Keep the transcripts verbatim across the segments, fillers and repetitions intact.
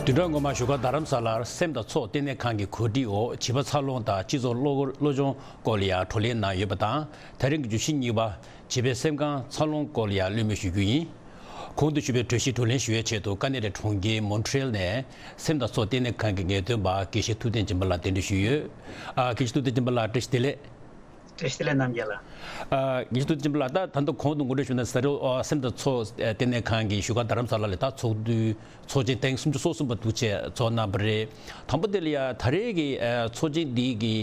བདུན་ཕྲག་སྔོན་མ་བཞུགས་སྒར་རྡ་རམ་ས་ལར་སེམས་དང་ཚོགས་ལྟེ་གནས་ཁང་གི་གོ་སྒྲིག་འོག་བྱིས་པ་འཚར་ལོངས་དང་སྤྱི་ཚོགས་བློ་བློ་སྦྱོང་སྐོར་ལ་ཡང་བགྲོ་གླེང་གནང་ཡོད་པ་དང་། ད་རིང་གི་བརྗོད་གཞི་གཉིས་པ། བྱིས་པའི་སེམས་ཁམས་འཚར་ལོངས་སྐོར་ལ་ཡང་གླེང་མོལ་ཞུ་རྒྱུ་ཡིན། གོང་དུ་ཞུས་པའི་གྲོས་གཞི་བགྲོ་གླེང་ཞུ་བའི་ཆེད་དུ་ཀ་ན་ཌའི་གྲོང་ཁྱེར་མོན་ཊི་རེལ་ནས་སེམས་དང་ཚོགས་ལྟེ་གནས་ཁང་གི་ངེས་སྟོན་པ་དགེ་བཤེས་ཐུབ་བསྟན་སྦྱིན་པ་ལགས་གདན་འདྲེན་ཞུས་ཡོད། ཨ། དགེ་བཤེས་ཐུབ་བསྟན་སྦྱིན་པ་ལགས་བཀྲ་ཤིས་བདེ་ལེགས། བཀྲ་ཤིས་བདེ་ལེགས་རྣམ་རྒྱལ་ལགས། ཨ། དགེ་བཤེས་ཐུབ་བསྟན་སྦྱིན་པ་ལགས། ད་ད་ལྟ་གོང་དུ་ངོ་སྤྲོད་ཞུས་ན་ཟེར་རོ། ཨ། སེམས་དང་ཚོགས་ལྟེ་གནས་ཁང་གི་བཞུགས་སྒར་རྡ་རམ་ས་ལ་ལ་ད་ཚོགས་འདུ་ཚོགས་ཆེན་ཐེངས་སུམ་ཅུ་སོ་གསུམ་པ་འདུག་བྱས་ཚོགས་གནང་བ་རེད། དང་པོ་དེ་ལ་ཡ་ད་རེས་ཀྱི་ཨ་ཚོགས་ཆེན་འདི་གི་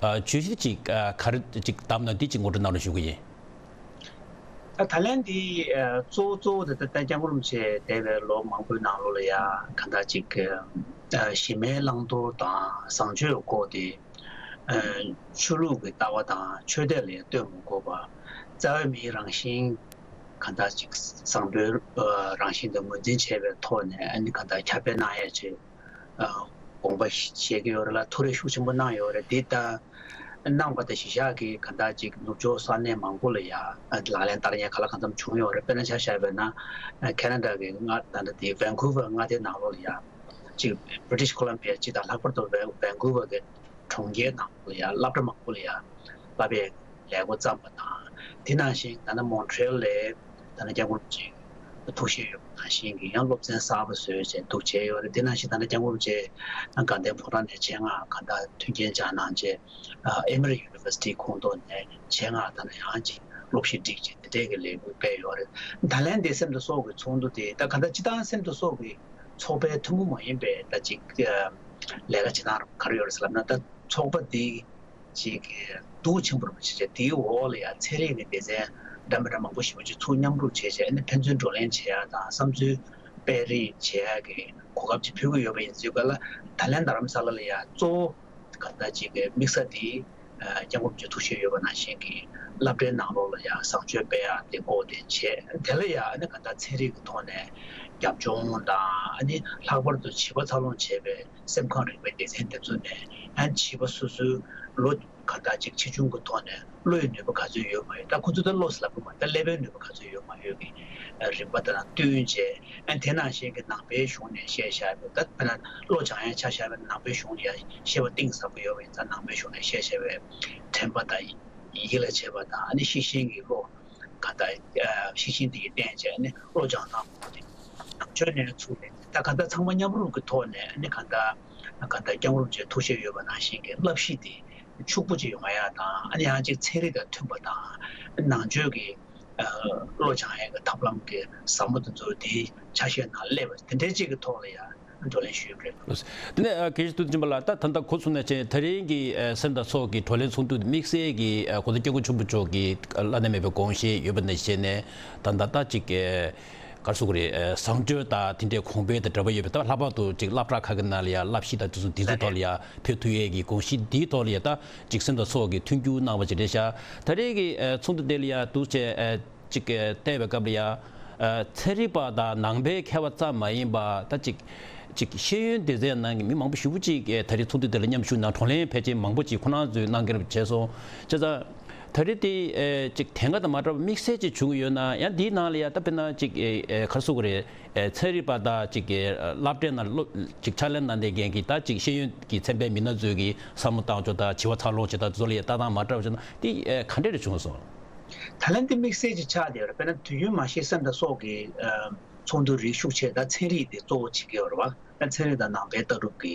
ཨ་བརྗོད་གཞི་ཅིག་ཨ་ག་རེ་ཅིག་བདམས་ན་འདི་ཅིག་ངོ་སྤྲོད་གནང་རོགས་ཞུ་གི་ཡིན། ད་ད་ལན་འདི་ཨ་གཙོ་བོ་གཙོ་བོ་དེ་ད་ལྟ་སྐྱབས་མགོན་རིན་པོ་ཆེ་འདས་པའི་ལོ་མང་པོའི་ནང་ལོགས་ལ་ཡ་གང་ལྟར་ཅིག་ཨ་གཞི་མའི་བླང་དོར་དང་བཟང་སྤྱོད་སྐོར་དེ། ཆོས་ལུགས་ཀྱི་ལྟ་བ་དང་ཆོས་དད་ལ་ལྟོས་མ་དགོས་པར་རྩ་བའི་མིའི་རང་བཞིན་གང་ལྟར་ཅིག་བཟང་པོའི་རང་བཞིན་དུ་ངོས་འཛིན་བྱས་པའི་ཐོག་ནས་ཨ་ནི་གང་ལྟར་ཁྱབ་སྤེལ་གནང་ཡས་ཆེད་དགོངས་པ་བཞེས་ཀྱི་ཡོད་རེད་ལ། ཐུགས་རེ་ཤུགས་ཆེན་པོ་གནང་ཡོད་རེད། འདི་ལྟར་གནང་པ་དང་གཞི་བཞག་གིས་གང་ལྟར་ཅིག་ནུབ་ཕྱོགས་ས་གནས་མང་པོ་ལ་ཡང་ལག་ལེན་བསྟར་མཁན་ག་ལ་གང་འཚམ་བྱུང་ཡོད་རེད། དཔེར་ན་ཆ་བཞག་པ་ཡིན་ན་ཁེ་ན་ཌ་གི་མངའ་སྡེ་འདི་ཝན་ཀུ་ཝར་མངའ་སྡེ་ནང་ལོགས་ལ་ཡང་ཅིག་British Columbia་སྤྱི་དང་ལྷག་པར་དུ་ཝན་ཀུ་ཝར་གི་གྲོང་ཁྱེར་ནང་ལ་ཡང་སློབ་གྲྭ་མང་པོ་ལ་ཡང་བསླབ་པའི་ལས་འགོ་བརྩམས་པ་དང་། དེ་ནང་བཞིན་ད་ནི་མོན་ཊི་རེལ་ལ་ད་ནི་སྐྱབས་མགོན་རིན་པོ་ཆེ་ཐུགས་བཞེད་ཡོད་པ་ནང་བཞིན་གྱི་ཡང་སློབ་ཚན་གསར་པ་བཟོས་བྱས་འདུག་བྱས་ཡོད་རེད། དེ་ནང་བཞིན་ད་ནི་སྐྱབས་མགོན་རིན་པོ་ཆེ་དགའ་ལྡན་ཕོ་བྲང་ནས་ཆེད་མངགས་གང་ལྟར་མཐུན་རྐྱེན་སྦྱངས་གནང་བྱས། ཨ། Emory University་ཁོངས་གཏོགས་ནས་ཆེད་མངགས་ད་ནི་ཡང་ཅིག་སློབ་གཞི་སྒྲིག་བྱས་དེ་འདྲའི་གི་ལས་འགུལ་སྤེལ་ཡོད་རེད། ད་ལན་འདི་སེམས་དང་སྲོག་གི་ཚོགས་འདུ་དེ་ད་གང་ལྟར་སྤྱི་བཏང་སེམས་དང་སྲོག་གི་ཚོགས་པའི་ཐུན་མོང་མ་ཡིན་པའི་ད་ཅིག་ལས་ཀ་བྱེད་སྟངས་ག་རེ་ཡོད་རེད་ཟེར་ལབ་ན། ད་ཚོགས་པ་འདི་ཅིག་གི་གདུགས་ཆེན་པོ་རུ་བྱེད་བྱས་དེའི་འོག་ལ་ཡང་ཚན་རིག་གི་སྡེ་ཚན་འདྲ་མི་འདྲ་མང་པོ་ཞེ་པོ་ཅིག་ཚུར་མཉམ་རུབ་བྱས་བྱས་ཨ་ནི་ཕན་ཚུན་བགྲོ་གླེང་བྱེད་ཡ་དང་བསམ་ཚུལ་སྤེལ་རེས་བྱེད་ཡ་གི་གོ་སྐབས་ཅིག་ཕུལ་གྱི་ཡོད་པ་ཡིན་ཙང་ག་ལ། ད་ལན་རྡ་རམ་ས་ལ་ལ་ཡང་གཙོ་བོ་ག་ད་ཅིག་གི་དམིགས་ས་དེ་སྐྱབས་མགོན་རིན་པོ་ཆེ་ཐུགས་བཞེད་ཡོད་པ་ནང་བཞིན་གྱི་སློབ་གྲྭའི་ནང་ལོགས་ལ་ཡང་བཟང་སྤྱོད་སྤེལ་ཡ་དེ་སྐོར་དེ་བྱས། དེ་ལ་ཡང་ཨ་ནི་ག་ད་ཚན་རིག་གི་ཐོག་ནས་རྒྱབ་ལྗོངས་དང་ཨ་ནི་ལྷག་པར་དུ་བྱིས་པ་འཚར་ལོངས་བྱས་པའི་སེམས་ཁམས་རིག་པའི་སྡེ་ཚན་དེ་ཚོ་ནས་ཨ་ནི་བྱིས་པ་སོ་སོའི་ལོ་ག་ད་ཅིག་ཆེ་ཆུང་གི་ཐོག་ནས་བློ་ཡི་ནུས་པ་ག་ཚོད་ཡོད་མ་ཡོད། ད་ཁོ་ཚོ་ད་བློ་ཟེར་ལབ་ཀྱི་མ་རེད། ད་ཀླད་པའི་ནུས་པ་ག་ཚོད་ཡོད་མ་ཡོད་ཀྱི་རིམ་པ་དང་བསྟུན་བྱས། ཨ་ནི་དེ་ནང་བཞིན་གྱི་ནང་པའི་གཞུང་ནས་བཤད་བཞག་པའི་ད་དཔེར་ན་བློ་སྦྱང་ཡ་ཆ་བཞག་པའི་ནང་པའི་གཞུང་ལ་ཡ་ཤེས་པ་གཏིང་ཟབ་པོ་ཡོད་པ་ཡིན་ཙང་ནང་པའི་གཞུང་ནས་བཤད་བཞག་པའི་དྲན་པ་དང་ཡིད་ལ་བྱེད་པ་དང་ཨ་ནི་ཤེས་བཞིན་གྱི་བློ་ག་ད་ཤེས་བཞིན་དེ་ཡི་བརྟེན་བྱས་ཨ་ནི་བློ་སྦྱང་སྟངས་ཁོ་དེ་ནང་ཆོས་ནས་ཚུར་ལེན་ད་ག་ད་ཚང་མ་མཉམ་རུབ་ཀྱི་ཐོག་ནས་ཨ་ནི་ག་ད་ག་ད་སྐྱབས་མགོན་རིན་པོ་ཆེ་ཐུགས་བཞེད་ཡོད་པ་ནང་བཞིན་གྱི་བསླབ་གཞི་དེ་ཕྱུག་པོ་ཅིག་ཡོང་ཡ་དང་ཨ་ནི་ཡང་ཅིག་ཚན་རིག་དང་མཐུན་པ་དང་ནང་ཆོས་ཀྱི་བློ་སྦྱང་ཡས་ཀྱི་ཐབས་ལམ་གྱི་ཟབ་མོ་དེ་ཚོ་དེའི་ཆ་ཤས་ནང་སླེབས་པ་དེ་འདྲའི་ཅིག་གི་ཐོག་ལ་ཡང་བགྲོ་གླེང་ཞུས་པ་རེད། དེ་ནས་ཨ་དགེ་བཤེས་ཐུབ་བསྟན་སྦྱིན་པ་ལགས། ད་ད་ལྟ་གོ་སོང་ན་ཆེ་ད་རིང་གི་ཨ་སེམས་དང་ཚོགས་ཀྱི་བགྲོ་གླེང་ཚོགས་འདུ་དམིགས་བསལ་གྱི་ཨ་གོང་ས་སྐྱབས་མགོན་ཆེན་པོ་མཆོག་གི་བླ་ན་མེད་པའི་དགོངས་བཞེད་ཡོད་པ་ནས་བཤད་ནས་ད་ད་ལྟ་ཅིག་ག་རེ་ཟེར་དགོས་རེད། བཟང་སྤྱོད་དང་དེ་འདྲའི་གོང་འཕེལ་དང་འབྲེལ་བ་ཡོད་པའི་ད་ལྷག་པར་དུ་ཅིག་སློབ་གྲྭ་ཁག་གི་ནང་ལ་ཡང་བསླབ་གཞི་དང་དེ་ཚོ་དེ་ཚོའི་ཐོག་ལ་ཡང་ཕེབས་ཐུབ་ཡས་ཀྱི་དགོངས་གཞི་འདིའི་ཐོག་ལ་ཡང་ད་ཅིག་སེམས་དང་ཚོགས་ཀྱི་མཐུན་འགྱུར་གནང་བ་ཅིག་རེད་ཤག་ད་རེས་ཀྱི་ཨ་ཚོགས་འདུ་དེ་ལ་ཡང་འདུག་བྱས་ཨ་ཅིག་གི་བལྟས་པའི་སྐབས་ལ་ཡ། ཨ་ཚན་རིག་པ་དང་ནང་པའི་མཁས་པ་ཙམ་མ་ཡིན་པ་ད་ཅིག་ཅིག་ཤེས་ཡོན་སྡེ་ཚན་ནང་གི་མི་མང་པོ་ཞེ་པོ་ཅིག་གིས་ད་རེས་ཚོགས་འདུ་དེ་ལ་མཉམ་ཞུགས་གནང་། བགྲོ་གླེང་ཕལ་ཆེར་མང་པོ་ཅིག་ཁོ་རང་ཚོས་གནང་གི་རེད་བྱས་སོང་། བྱས་ཙང་ད་རེས་དེ་ཨེ་ཅིག་དེ་སྔ་དང་མ་འདྲ་བ་དམིགས་བསལ་ཅིག་བྱུང་གི་ཡོད་ན། ཡང་འདིའི་ནང་ལ་ཡ་ད་དཔེར་ན་ཅིག་ཨེ་ཨེ་ག་རེ་ཟེར་དགོས་རེད། ཨེ་ཚན་རིག་པ་དང་ཅིག་གི་སློབ་གྲྭའི་ནང་སློབ་ཅིག་ཕྱག་ལས་གནང་བསྡད་མཁན་གྱི་ད་ཅིག་ཤེས་ཡོན་གྱི་ཚན་པའི་མི་སྣ་ཚོས་ཀྱི་བསམ་བློ་བཏང་ཕྱོགས་དང་བྱིས་པ་འཚར་ལོངས་བྱེད་སྟངས་དེ་ཚོ་ལ་ཡ་ལྟ་སྟངས་མ་འདྲ་བ་བྱུང་ན་དེ་ཨེ་ག་འདྲ་རེ་བྱུང་སོང་། ད་ལན་དེ་དམིགས་བསལ་ཅིག་ཆགས་བསྡད་ཡོད་རེད། དཔེར་ན་དུས་རྒྱུན་མ་གཞི་སེམས་དང་སྲོག་གི་ཨ་ཚོགས་འདུ་རིགས་ཤུགས་ཆེ་ད་ཚན་རིག་དེ་གཙོ་བོ་བྱེད་ཀྱི་ཡོད་རེད་བ། ད་ཚན་རིག་དང་ནང་པའི་ལྟ་གྲུབ་ཀྱི་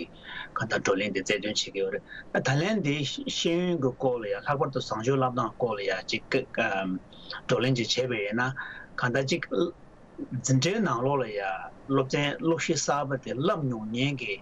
གང་ལྟར་བགྲོ་གླེང་དེ་རྩལ་འདོན་བྱེད་ཀྱི་ཡོད་རེད། ད་ད་ལན་དེ་ཤེས་ཡོན་གྱི་སྐོར་ལ་ཡ་ལྷག་པར་དུ་བཟང་སྤྱོད་བསླབ་སྟངས་སྐོར་ལ་ཡ་ཅིག་ཨ་བགྲོ་གླེང་ཅིག་བྱས་པ་ཡིན་ན་གང་ལྟར་ཅིག་འཛིན་གྲྭའི་ནང་ལོགས་ལ་ཡ་སློབ་ཚན་སློབ་གཞི་གསར་པ་དེ་བསླབ་མྱོང་མཁན་གྱི་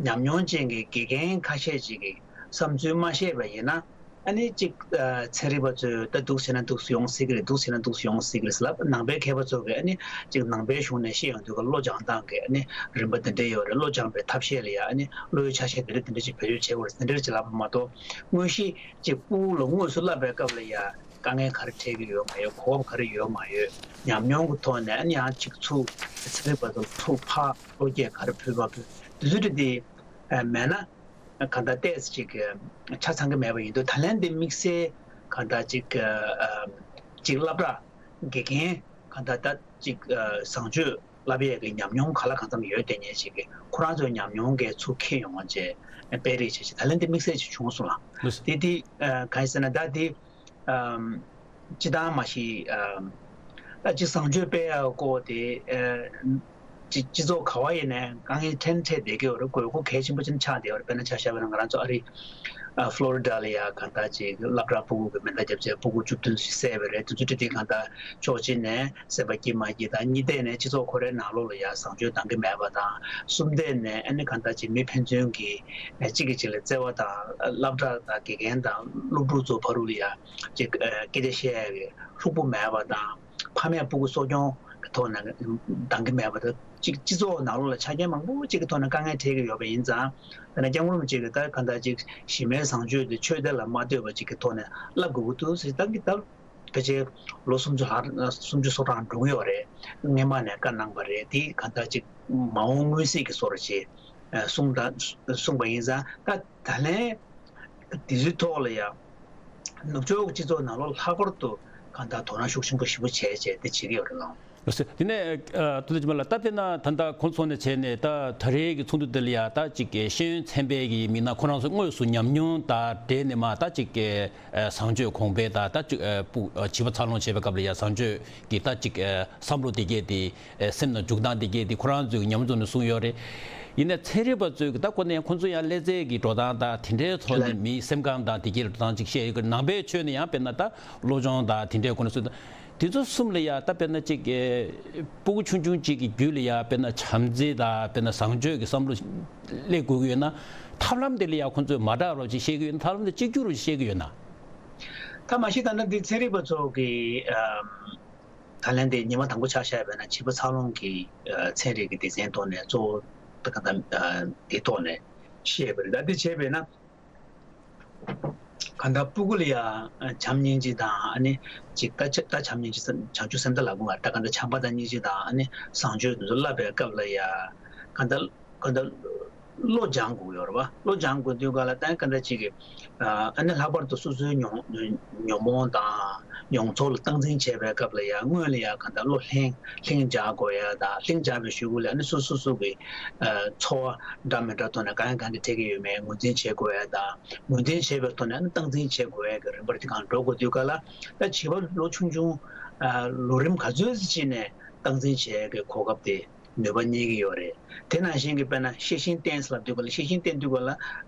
ཉམས་མྱོང་ཅན་གྱི་དགེ་རྒན་ཁ་ཤས་ཅིག་གིས་བསམ་ཚུལ་མ་བཤད་པ་ཡིན་ན། ཨ་ནི་གཅིག་ཨ་ཚན་རིག་པ་ཚོས་ད་འདུག་བྱས་ན་འདུག་སེ་ཡོང་སྲིད་ཀྱི་རེད། འདུག་བྱས་ན་འདུག་སེ་ཡོང་སྲིད་ཀྱི་རེད་ཟེར་ལབ། ནང་པའི་མཁས་པ་ཚོ་གིས་ཨ་ནི་གཅིག་ནང་པའི་གཞུང་ནས་བཤད་ཡོང་དུས་ཀ་བློ་སྦྱང་སྟངས་ཀྱི་ཨ་ནི་རིམ་པ་འདི་འདྲ་ཡོད་རེད། བློ་སྦྱང་པའི་ཐབས་ཤེས་ལ་ཡ་ཨ་ནི་བློའི་ཆ་ཤས་འདི་འདྲ་འདི་འདྲ་ཅིག་བེད་སྤྱོད་བྱེད་དགོས་རེད་ཟེར་འདི་འདྲ་ཅིག་ལབ་པ་མ་གཏོགས། དངོས་གཞི་གཅིག་ཕྲུ་གུ་ལ་དངོས་སུ་བསླབ་པའི་སྐབས་ལ་ཡ་དཀའ་ངལ་ག་རེ་འཕྲད་ཀྱི་ཡོད་མ་ཡོད། གོ་སྐབས་ག་རེ་ཡོད་མ་ཡོད། ཉམས་མྱོང་གི་ཐོག་ནས་ཨ་ནི་ཡང་གཅིག་ཚུར་ཚན་རིག་པ་ཚོ་ཚུར་ཕར་བློ་སྐྱེད་ག་རེ་ཕུལ་བ་ཕུལ་འདི་ཚོ་འདྲ་དེ་མེད་ན། གང་ལྟར་ཏོག་ཙམ་ཅིག་ཆ་ཚང་གི་མེད་པ་ཡིན་དུས་ད་ལན་འདི་དམིགས་བསལ་གང་ལྟར་ཅིག་ཅིག་སློབ་གྲྭ་དགེ་རྒན་གང་ལྟར་ད་ཅིག་བཟང་སྤྱོད་ བསླབ་ཡས་ཀྱི་ཉམས་མྱོང་ག་ལ་གང་འཚམ་ཡོད་དེ་ཉེ་ཞིག་གིས་ཁོ་རང་ཚོའི་ཉམས་མྱོང་གི་ཚུར་འཁྱེར་ཡོང་བ་བྱས་སྤེལ་རེས་བྱས་ཤིག་ད་ལན་དེ་དམིགས་བསལ་ཞིག་བྱུང་སོང་ལ། ལགས་སོ། དེ་དེ་གང་ཡིན་ཟེར་ན་ད་དེ། ཨམ། སྤྱི་བཏང་མ་གཞི། ཨམ། ད་སྤྱི་བཟང་སྤྱོད་སྤེལ་ཡག་སྐོར་དེ། ཨ། སྤྱི་སྤྱི་ཚོགས་ག་བ་ཡིན་ནའི་དཀའ་ངལ་འཕྲད་འཕྲད་བསྡད་ཀྱི་ཡོད་རེད། དགོས་མཁོ་གལ་ཆེན་པོ་ཅིག་ཆགས་བསྡད་ཡོད་རེད། དཔེར་ན་ཆ་བཞག་པ་ན་ང་རང་ཚོ་ཨ་རི། ཨ། ཕློ་རི་ཌ་ལ་ཡ་གང་ལྟར་ཅིག་སློབ་གྲྭ་སྤུ་གུ་གི་མེ་མདའ་བརྒྱབ་བྱས་སྤུ་གུ་བཅུ་བདུན་ཞིག་བསད་པ་རེད། དེ་ཚོ་དེ་དེ་གང་ལྟར་ཕྱོགས་གཅིག་ནས་བསད་པ་སྐྱིད་མ་སྐྱིད་དང་། གཉིས་ཐད་ནས་སྤྱི་ཚོགས་ཁོ་རའི་ནང་ལོགས་ལ་ཡ་བཟང་སྤྱོད་འདང་གི་མེད་པ་དང་། གསུམ་ཐད་ནས་ཨ་ནི་གང་ལྟར་ཅིག་མི་ཕན་ཚུན་གྱི་གཅིག་གིས་གཅིག་ལ་བརྩེ་བ་དང་། སློབ་གྲྭ་དང་དགེ་རྒན་དང་སློབ་ཕྲུག་ཚོ་བར་དུ་ལ་ཡ། ཅིག་ཨ། སྐད་ཆ་བཤད་ཡག་གི་ལྷུག་པོ་མེད་པ་དང་། ཕ་མས་སྤུ་གུ་གསོ་སྐྱོང་གི་ཐོག་ནས་འདང་གི་མེད་པ་དང་། ཅིག་སྤྱི་ཚོགས་ནང་ལོགས་ལ་ཆ་རྐྱེན་མང་པོ་ཅིག་གི་ཐོག་ནས་དཀའ་ངལ་འཕྲད་ཀྱི་ཡོད་པ་ཡིན་ཙང་། དཔེར་ན་སྐྱབས་མགོན་རིན་པོ་ཆེ་གིས་ད་གང་ལྟར་ཅིག་གཞི་མའི་བཟང་སྤྱོད་དེ་ཆོས་དད་ལ་མ་ལྟོས་པ་ཅིག་གི་ཐོག་ནས་བསླབ་དགོས་ཀྱི་འདུག་ཟེར། ད་གི་ད་ཕལ་ཆེར་ལོ་སུམ་ཅུ་ལྷག་སུམ་ཅུ་སོ་གྲངས་འགྲོ་གི་ཡོད་རེད། སྔོན་མ་ནས་བཀའ་གནང་བ་རེད། དེ་གང་ལྟར་ཅིག་མ་འོངས་མངོན་གསལ་གྱི་བཟོ་འདྲ་ཅིག་གསུངས་ད་གསུངས་པ་ཡིན་ཙང་། ད་ད་ལན། དེ་ཚོའི་ཐོག་ལ་ཡང་ནུབ་ཕྱོགས་ཀྱི་སྤྱི་ཚོགས་ནང་ལོགས་ལྷག་པར་དུ་གང་ལྟར་དོ་སྣང་ཤུགས་ཆེན་པོ་ཞེ་པོ་བྱས་བྱས་དེ་བྱེད་ཀྱི་ཡོད་རེད་ལགས། ལགས་སོ། དེ་ནས་ཨ། ཐུབ་བསྟན་སྤྱི་དམངས་ལགས། ད་དཔེར་ན་ད་ལྟ་ཁོང་ཚོ་ནས་བྱས་ནས་ད་ད་རེས་ཀྱི་ཚོགས་འདུ་འདི་ལ་ཡང་ད་ཅིག་གི་ཤེས་ཡོན་ཚན་པའི་གི་མི་སྣ་ཁོ་རང་ཚོ་དངོས་སུ་ཉམས་མྱོང་དང་འབྲེལ་ནས་མར་ད་ཅིག་གི་ཨ། བཟང་སྤྱོད་གོང་འཕེལ་དང་། ད་ཅིག་ཨ། སྤུ་ཨ། བྱིས་པ་འཚར་ལོངས་བྱེད་པའི་སྐབས་ལ་ཡང་བཟང་སྤྱོད་ཀྱི་ད་ཅིག་ཨ། བསམ་བློ་དེ་གས་དེ་ཨ། སེམས་ནང་འཇུག་སྟངས་དེ་གས་དེ་ཁོ་རང་ཚོའི་ཉམས་མྱོང་ནས་གསུངས་ཡོད་རེད། ཡིན་ནའི་ཚན་རིག་པ་ཚོས་ད་ཁོ་ནས་ཁོང་ཚོ་ཡང་ཀླད་རྩའི་གི་འགྲོ་སྟངས་དང་དེ་འདྲའི་ཐོག་ནས་ལགས། མིའི་སེམས་ཁམས་དང་དེ་གས་འགྲོ་སྟངས་ཅིག་བཤད་ཡོད་ཀྱི། ནང་པའི་ཆོས་ནས་ཡང་དཔེར་ན་ད་བློ་སྦྱོང་དང་དེ་འདྲའི་སྐོར་ནས་གསུངས། དེ་ཚོ་གསུམ་ལ་ཡང་ད་དཔེར་ན་ཅིག་ཨ། སྤུ་གུ་ཆུང་ཆུང་གཅིག་གི་རྒྱུད་ལ་ཡང་དཔེར་ན་བྱམས་བརྩེ་དང་དཔེར་ན་བཟང་སྤྱོད་ཀྱི་བསམ་བློ་སླེབས་དགོས་ཀྱི་ཡོད་ན། ཐབས་ལམ་དེ་ལ་ཡང་ཁོང་ཚོས་མ་དྲག་རོགས་ཅིག་བཤད་ཀྱི་ཡོད་ན། ཐབས་ལམ་དེ་གཅིག་གྱུར་རུ་བཤད་ཀྱི་ཡོད་ན། ད་མ་གཞི་ད་ལྟ་འདི་ཚན་རིག་པ་ཚོ་གི་ཨམ། ད་ལན་དེ་ཉི་མ་དང་པོ་ཆ་བཞག་པ་ན་བྱིས་པ་འཚར་ལོངས་ཀྱི་ཨ། ཚན་རིག་གི་སྡེ་ཚན་ཐོག་ནས་གཙོ་བོ་ད་ག་ད་ཨ། དེ་ཐོག་ནས་བཤད་པ་རེད། ད་འདི་བྱས་པས་ན། གང་ལྟར་སྤུ་གུ་ལ་ཡང་བྱམས་སྙིང་རྗེ་དང་། ཨ་ནི་ཅིག་ད་ཆ་ད་བྱམས་སྙིང་རྗེ་སེམས། བྱང་ཆུབ་སེམས་དང་ལབ་དགོས་པ། ད་གང་ལྟར་བྱམས་པ་དང་སྙིང་རྗེ་དང་། ཨ་ནི་བཟང་སྤྱོད་དེ་ཚོ་བསླབ་པའི་སྐབས་ལ་ཡང་གང་ལྟར་གང་ལྟར་བློ་སྦྱང་དགོས་ཡོད་རེད་པ། བློ་སྦྱང་དགོས་དུས་ག་ལ་ད་གང་ལྟར་ཅིག་གི་ཨ་ནི་ལྷག་པར་དུ་སོ་སོའི་ཉོན་ཉོན་མོངས་དང་མྱོང་ཚོར་ལ་སྟངས་འཛིན་བྱེད་པའི་སྐབས་ལ་ཡང་སྔོན་ལ་ཡང་གང་ལྟར་བློ་ལྷིང་ལྷིང་འཇགས་དགོས་ཡ་དང་། ལྷིང་འཇགས་པའི་གཞུག་གུ་ལ་ཨ་ནི་སོ་སོ་སོ་གི་ཨ་ཚོར་བ་འདྲ་མི་འདྲ་ཐོག་ནས་གང་ཡང་གང་འདྲ་འཕྲད་ཀྱི་ཡོད་མེད་ངོས་འཛིན་བྱེད་དགོས་ཡ་དང་། ངོས་འཛིན་བྱེད་པའི་ཐོག་ནས་ཨ་ནི་སྟངས་འཛིན་བྱེད་དགོས་ཡ་གི་རིམ་པར་དེ་གང་འགྲོ་དགོས་དུས་ག་ལ། ད་བྱིས་པ་ལོ་ཆུང་ཆུང་ཨ་ལོ་རིམ་ག་ཚོད་ཅིག་ནས་སྟངས་འཛིན་བྱེད་ཡ་གི་གོ་སྐབས་དེ་ནུས་པ་རྙེད་ཀྱི་ཡོད་རེད། དེ་ནང་བཞིན་གྱི་དཔེར་ན་ཤེས་བཞིན་བསྟེན་ལབ་དུས་ག་ལ། ཤེས་བཞིན་བསྟེན་དུས་ག་ལ་ཨ་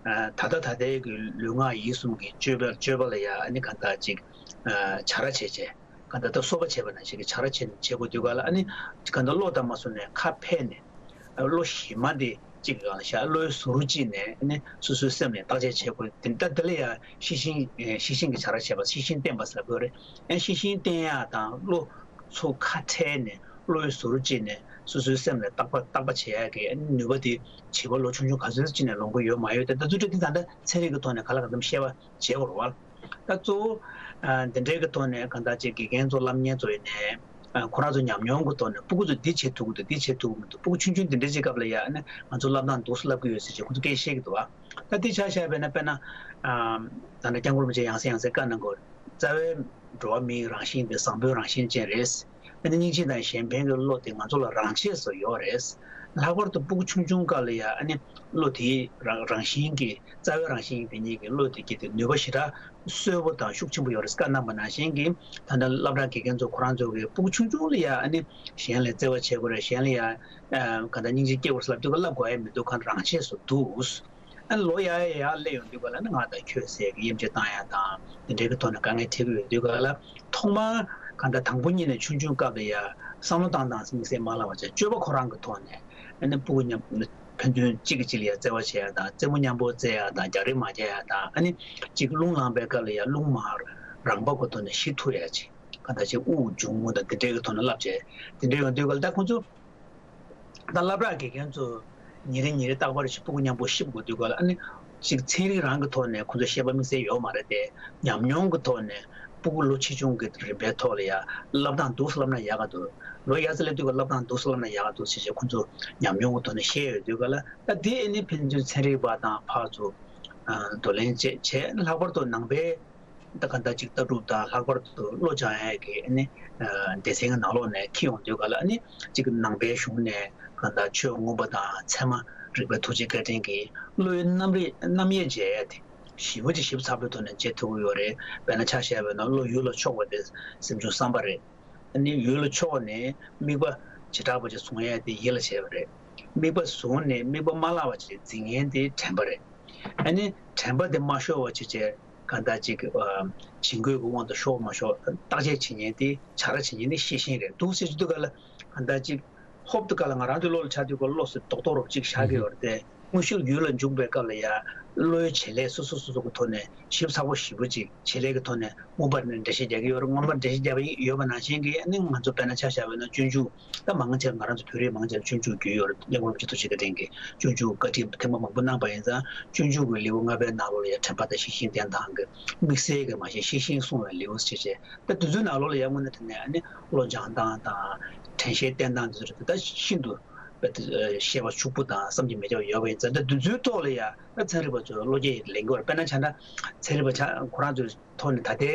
ད་ལྟ་ད་ལྟའི་གི་ལུས་ངག་ཡིད་གསུམ་གྱི་སྤྱོད་པ་སྤྱོད་པ་ལ་ཡ་ཨ་ནི་གང་ལྟར་ཅིག་ཨ་བྱ་ར་བྱེད་བྱས། གང་ལྟར་ད་གསོ་བ་བྱས་པ་ནང་བཞིན་གྱི་བྱ་ར་བྱེད་བྱེད་དགོས་དུས་ག་ལ། ཨ་ནི་གང་ལྟར་བློ་དང་མ་བཟུང་ནས་ཁ་ཕྱེ་ནས་བློ་གཞི་མ་དེ་གཅིག་གི་སྒང་ལ་བཞག་བློའི་ཟུར་གཅིག་ནས་ཨ་ནི་སོ་སོའི་སེམས་ནས་བརྟག་དཔྱད་བྱེད་དགོས། དེ་ལྟ་དེ་ལ་ཡང་ཤེས་བཞིན་ཤེས་བཞིན་གྱི་བྱ་ར་བྱེད་པ། ཤེས་བཞིན་བསྟེན་པ་ཟེར་ལབ་དགོས་རེད། ཨ་ཤེས་བཞིན་བསྟེན་ཡག་དང་བློ་ཚུར་ཁ་ཕྱེ་ནས་བློའི་ཟུར་གཅིག་ནས་སོ་སོའི་སེམས་ནས་བརྟག་པ་བརྟག་པ་བྱེད་ཡག་གི་ཨ་ནི་ནུས་པ་དེ་བྱིས་པ་ལོ་ཆུང་ཆུང་ག་ཚོད་ཅིག་ནས་ལོན་གྱི་ཡོད་མ་ཡོད་དེ། ད་དུས་ཚོད་དེ་ད་ལྟ་ཚན་རིག་གི་ཐོག་ནས་ག་ལ་གང་འཚམ་བཤད་པ་བྱེད་དགོས་རེད་བ། ད་གཙོ་བོ་ཨ་འདི་འདྲའི་གི་ཐོག་ནས་གང་ལྟར་ཅིག་དགེ་རྒན་ཚོ་སློབ་གཉེར་ཚོ་ཡིན་ནའི་ཨ་ཁོ་རང་ཚོ་ཉམས་མྱོང་གི་ཐོག་ནས་སྤུ་གུ་ཚོ་འདི་བྱེད་ཐུབ་ཀྱི་འདུག་འདི་བྱེད་ཐུབ་ཀྱི་མི་འདུག་སྤུ་གུ་ཆུང་ཆུང་འདི་འདྲའི་ཅིག་སྐབས་ལ་ཡ་ཨ་ནི་ང་ཚོ་བསླབ་སྟངས་འདུག་སེ་བསླབ་ཀྱི་ཡོད་ཟེར་བྱས་ཁོ་ཚོ་སྐད་བཤད་ཀྱི་འདུག་བ། ད་འདི་ཆ་བཞག་པ་ཡིན་ན་དཔེར་ན་ཨ་ད་ལྟ་སྐྱབས་མགོན་རིན་པོ་ཆེ་ཡང་སེ་ཡང་སེ་བཀའ་གནང་གི་ཡོད་རེད། རྩ་བའི་འགྲོ་བ་མིའི་རང་བཞིན་དེ་བཟང་པོའི་རང་བཞིན་ཅན་རེད། ཨ་ནི་སྙིང་རྗེ་དང་གཞན་ཕན་གྱི་བློ་དེ་ང་ཚོ་ལ་རང་ཆས་སུ་ཡོད་རེད། ལྷག་པར་དུ་སྤུ་གུ་ཆུང་ཆུང་སྐབས་ལ་ཡ་ཨ་ནི་བློ་དེའི་རང་རང་བཞིན་གྱི་རྩ་བའི་རང་བཞིན་དེ་ཉིད་ཀྱི་བློ་དེ་སྐྱེ་དུས་ནུས་པ་ཞེ་དྲག་གསོན་པོ་དང་ཤུགས་ཆེན་པོ་ཡོད་རེད། བཀའ་གནང་པ་ནང་བཞིན་གྱི་ད་ལྟ་སློབ་གྲྭ་དགེ་རྒན་ཚོ་ཁོ་རང་ཚོ་གི་སྤུ་གུ་ཆུང་ཆུང་ལ་ཡ་ཨ་ནི་གཞན་ལ་བརྩེ་བ་བྱེད་དགོས་རེད། གཞན་ལ་ཡ་ཨ་ག་ད་སྙིང་རྗེ་སྐྱེ་དགོས་རེད་ལབ་དུས་ག་ལབ་དགོས་ཡ་མི་འདུག་ག་རང་ཆས་སུ་འདུག་ཨ་ལོ་ཡར་ཡར་སླེབས་ཡོང་དུས་ག་ལ་ནི་ང་དང་ཁྱོད་ཟེར་གི་དབྱེ་འབྱེད་བཏང་ཡ་དང་དེ་འདྲའི་གི་ཐོག་ནས་དཀའ་ངལ་འཕྲད་ཀྱི་ཡོད་དུས་ག་ལ་ཐོག་མར་གང་ལྟར་དང་པོ་ཉིད་ནས་ཆུང་ཆུང་སྐབས་ལ་ཡ་བསམ་བློ་བཏང་སྟངས་དམིགས་བསལ་མ་བསླབ་པ་བྱས། སྤྱོད་པ་ཁོ་རང་གི་ཐོག་ནས་ཨ་ནི་སྤུ་གུ་མཉམ་ཕན་ཚུན་གཅིག་གིས་གཅིག་ལ་ཡ་བརྩེ་བ་བྱེད་ཡ་དང་རྩེད་མོ་མཉམ་པོ་རྩེ་ཡ་དང་རྒྱག་རེས་མ་རྒྱག་ཡ་དང་། ཨ་ནི་གཅིག་རླུང་ལངས་པའི་སྐབས་ལ་ཡ་རླུང་མར་རང་བབས་ཀྱི་ཐོག་ནས་ཞི་ཐུབ་ཡ་ཅིག་གང་ལྟར་ཅིག་དབུགས་འབྱུང་རྔུབ་དང་དེ་འདྲའི་གི་ཐོག་ནས་བསླབ་བྱས། དེ་འདྲ་ཡོང་དུས་ག་ལ་ད་ཁོང་ཚོ་ད་སློབ་གྲྭ་དགེ་རྒན་ཚོ་ཉིན་རེ་ཉིན་རེ་རྟག་པར་ཞིག་སྤུ་གུ་མཉམ་པོ་གཤིབ་དགོས་དུས་ག་ལ་ཨ་ནི་ཅིག་ཚན་རིག་རང་གི་ཐོག་ནས་ཁོང་ཚོ་བཤད་པ་དམིགས་བསལ་ཡོད་མ་རེད་དེ། ཉམས་མྱོང་གི་ཐོག་ནས་སྤུ་གུ་ལོ་ཆེ་ཆུང་གི་རིམ་པའི་ཐོག་ལ་ཡ་བསླབ་སྟངས་འདུག་སེ་བསླབ་ན་ཡག་ག་འདུག་ལོ་ཡར་སེ་སླེབས་དུས་ག་བསླབ་སྟངས་འདུག་སེ་བསླབ་ན་ཡག་ག་འདུག་ཟེར་བྱས་ཁོང་ཚོ་ཉམས་མྱོང་གི་ཐོག་ནས་བཤད་ཡོད་དུས་ག་ལ། ད་དེ་ཨ་ནི་ཕན་ཚུན་ཚན་རིག་པ་དང་ཕར་ཚུར་ཨ་བགྲོ་གླེང་བྱས་བྱས། ལྷག་པར་དུ་ནང་པའི་ ད་གང་ལྟར་ཅིག་ལྟ་གྲུབ་དང་ལྷག་པར་དུ་བློ་སྦྱང་ཡས་ཀྱི་ཨ་ནི་སྡེ་ཚན་གྱི་ནང་ལོགས་ནས་འཁྱེར་ཡོང་དུས་ག་ལ་ཨ་ནི་ཅིག་ནང་པའི་གཞུང་ནས་གང་ལྟར་ཆོས་མངོན་པ་དང་ཚད་མ་རིག་པའི་ཐུགས་རྗེ་བཀའ་དྲིན་གྱིས་བློའི་རྣམ་རིག་རྣམ་དབྱེ་འབྱེད་ཡས་དེ་ཞིབ་པོ་ཅིག་ཞིབ་ཚགས་པོའི་ཐོག་ནས་འབྱེད་ཐུབ་ཀྱི་ཡོད་རེད། དཔེར་ན་ཆ་བཞག་པ་ཡིན་ན་བློ་ཡུལ་ལ་ཕྱོགས་པ་དེ་སེམས་བྱུང་བསམ་པ་རེད། ཨ་ནི་ཡུལ་ལ་ཕྱོགས་ནས་དམིགས་པ་བྱེ་བྲག་པ་ཅིག་བཟུང་ཡས་དེ་ཡིད་ལ་བྱེད་པ་རེད། དམིགས་པ་བཟུང་ནས་དམིགས་པ་མ་བརླག་པ་ཅིག་འཛིན་མཁན་དེ་དྲན་པ་རེད། ཨ་ནི་དྲན་པ་དེ་མ་ཤོར་བ་ཅིག་བྱས་གང་ལྟར་ཅིག་བྱིང་རྒོད་ཀྱི་དབང་དུ་ཤོར་མ་ཤོར་བརྟག་དཔྱད་བྱེད་མཁན་དེ་བྱ་ར་བྱེད་མཁན་དེ་ཤེས་བཞིན་རེད་འདུག་ཟེར་གྱི་འདུག་ག་ལ། གང་ལྟར་ཅིག་ཧོབ་ཏེ་ག་ལ་ང་རང་ཚོའི་བློ་ལ་འཆར་དུས་ཀ་བློ་ཟེར་རྡོག་རྡོག་རོབ་ཅིག་ཤར་གྱི་ཡོད་རེད་དེ། དངོས་ཤུགས་ཡུལ་ལ་འཇུག་པའི་སྐབས་ལ་ཡ་བློའི་བྱེད་ལས་སོ་སོ་སོ་སོ་གི་ཐོག་ནས་ཞིབ་ཚགས་པོ་ཞིབ་པོ་ཅིག་བྱེད་ལས་ཀྱི་ཐོག་ནས་མངོན་པར་ནས་འགྲེལ་བཤད་རྒྱག་གི་ཡོད་རེད། མངོན་པར་འགྲེལ་བཤད་རྒྱག་པ་ཡིན་ཡོད་པ་ནང་བཞིན་གྱི་ཨ་ནི་ང་ཚོ་དཔེར་ན་ཆ་བཞག་པ་ཡིན་ན་སྤྱོད་འཇུག་ད་མང་ཆེ་ང་རང་ཚོ་བོད་རིགས་མང་ཆེ་ལ་སྤྱོད་འཇུག་རྒྱུས་ཡོད་རེད། སློབ་དཔོན་རིན་པོ་ཆེ་ཐུགས་རྗེ་བཀའ་དྲིན་གྱིས་སྤྱོད་འཇུག་བཀའ་ཁྲིད་ཐེངས་མ་མང་པོ་གནང་པ་ཡིན་ཙང་སྤྱོད་འཇུག་གི་ལེའུ་ལྔ་པའི་ནང་ལོགས་ལ་ཡ་དྲན་པ་དང་ཤེས་བཞིན་བསྟེན་སྟངས་ཀྱི་དམིགས་བསལ་གྱི་མ་ཤེས་ཤེས་བཞིན་བསྲུང་བའི་ལེའུ་ཞེས་བྱས། ད་དེ་ཚོའི་ནང་ལོགས་ལ་ཡང་དངོས་གནས་དྲང་གནས་ཨ་ནི་བློ་སྦྱང་སྟངས་དང་དྲན་ཤེས་བསྟེན་སྟངས་དེ་ཚོ་རེད། ད་ཤིན་ཏུ་བཤད་པ་ཕྱུག་པོ་དང་བསམ་གྱིས་མི་ཁྱབ་པ་ཡོད་པ་ཡིན་ཙང་། ད་དེ་ཚོའི་ཐོག་ལ་ཡང་ད་ཚན་རིག་པ་ཚོས་བློ་སྐྱེད་ལེན་དགོས་རེད། དཔེར་ན་ཆ་འདྲ་ཚན་རིག་པ་ཆ་ཁོ་རང་ཚོའི་ཐོག་ནས་ད་ལྟའི་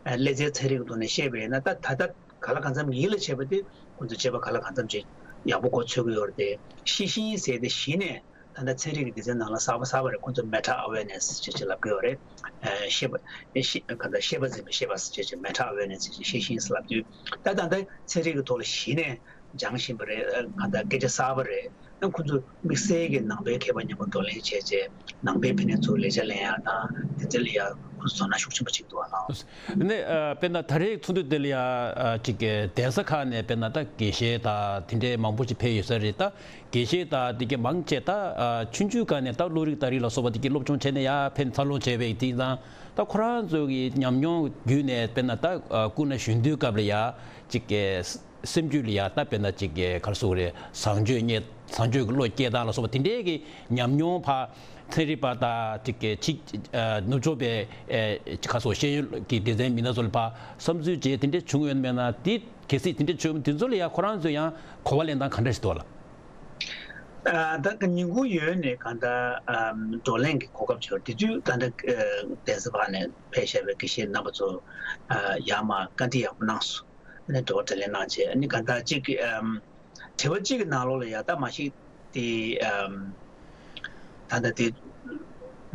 ཀླད་རྩའི་ཚན་རིག་གི་ཐོག་ནས་བཤད་པ་ཡིན་ན། ད་ད་ལྟ་ག་ལ་གང་འཚམ་ཡིད་ལ་བྱེད་པ་དེ་ཁོ་ཚོས་བྱེད་པ་ག་ལ་གང་འཚམ་ཅིག་ཡག་པོ་གོ་ཚོད་ཀྱི་ཡོད་རེད་དེ། ཤེས་བཞིན་ཟེར་དེ་གཞི་ནས་ད་ལྟ་ཚན་རིག་གི་སྡེ་ཚན་ནང་ལ་གསར་པ་གསར་པ་རེད། ཁོ་ཚོ་meta awareness་ཅེས་ཅིག་ལབ་ཀྱི་ཡོད་རེད། ཨ། ཤེས་པ། ཤེས། གང་ལྟར་ཤེས་པ་འཛིན་པའི་ཤེས་པ་ཅེས་ཅིག meta awareness་ཅེས་ཤེས་བཞིན་ལབ་དུས། ད་ད་ལྟ་ཚན་རིག་གི་ཐོག་ལ་གཞི་ནས་སྦྱང་བཞིན་པ་རེད། ཨ། གང་ལྟར་སྐད་ཆ་གསར་པ་རེད། ཨ། ཁོ་ཚོ་དམིགས་བསལ་གྱི་ནང་པའི་མཁས་པ་མཉམ་པོ་བགྲོ་གླེང་བྱས་རྗེས་ནང་པའི་ཕན་ནས་ཚུར་ལས་བྱ་ལེན་ཡག་དང་དེ་ཚོ་ལ་ཡ་ཁོ་ཚོ་དོ་སྣང་ཤུགས་ཆེན་པོ་བྱེད་ཀྱི་འདུག་ཨ་ལགས། དེ་ནས་ཨ། དཔེར་ན་ད་རེས་ཚོགས་འདུ་དེ་ལ་ཡ་ཨ། ཅིག་གི་གདན་ས་ཁག་ནས་དཔེར་ན་ད་དགེ་བཤེས་དང་དེ་འདྲའི་མང་པོ་ཞིག་ཕེབས་ཡོད་ས་རེད། ད་དགེ་བཤེས་དང་དེ་གའི་མང་ཆེ་ད་ཨ། ཆུང་ཆུང་སྒང་ནས་ད་བློ་རིག་རྟགས་རིགས་ལ་སོགས་པ་དེ་གའི་སློབ་སྦྱོང་བྱས་ནས་ཡར་ཕེབས་འཚར་ལོངས་བྱས་པའི་དེ་ཡིན་ཙང་། ད་ཁོ་རང་ཚོ་གི་ཉམས་མྱོང་བརྒྱུད་ནས་དཔེར་ན་ད་ཨ། སྐུ་ན་གཞོན་དུས་སྐབས་ལ་ཡ་ཅིག་གི་སེམས་རྒྱུད་ལ་ཡ་ད་དཔེར་ན་ཅིག་གི་ག་རེ་ཟེར་དགོས་རེད། བཟང་སྤྱོད་རྙེད། བཟང་སྤྱོད་ཀྱི་བློ་སྐྱེ་སྟངས་ལ་སོགས་པ་དེ་འདྲའི་གི་ཉམས་མྱོང་ཕར་ཚན་རིག་པ་དང་ཅིག་གི་ཕྱི་ཨ། ནུབ་ཕྱོགས་པའི་ཨེ། ག་རེ་ཟེར། ཤེས་ཡོན་གྱི་སྡེ་ཚན་མི་སྣ་ཚོ་ལ་ཕར་བསམ་ཚུལ་བརྗེ་དེ་འདྲ་བྱུང་ཡོད་མེད་ན། དེ་གལ་སྲིད་དེ་འདྲ་བྱུང་དེ་ཚོ་ལ་ཡ་ཁོ་རང་ཚོས་ཡང་གོ་བ་ལེན་སྟངས་ག་འདྲ་ཞིག་འདུག་ལགས། ཨ། ད་ཉིན་གུང་ཡོལ་ནས་གང་ལྟར་ཨ། བགྲོ་གླེང་གི་གོ་སྐབས་བྱུང་དུས་ཚོད་ད་ལྟ་ཨ། གདན་ས་ཕར་ནས་ཕེབས་བཞག་པའི་དགེ་བཤེས་རྣམ་པ་ཚོ་ཨ། ཡར་མར་བཀའ་འདྲི་ཡག་པོ་གནང་སོང་། ཨ་ནི་དྲི་བ་དྲིས་ལན་གནང་བྱས། ཨ་ནི་གང་ལྟར་གཅིག་གི་ཨམ། དྲི་བ་གཅིག་གི་ནང་ལོགས་ལ་ཡ་ད་མ་གཞི་དེ་ཨམ། ད་ལྟ་དེ་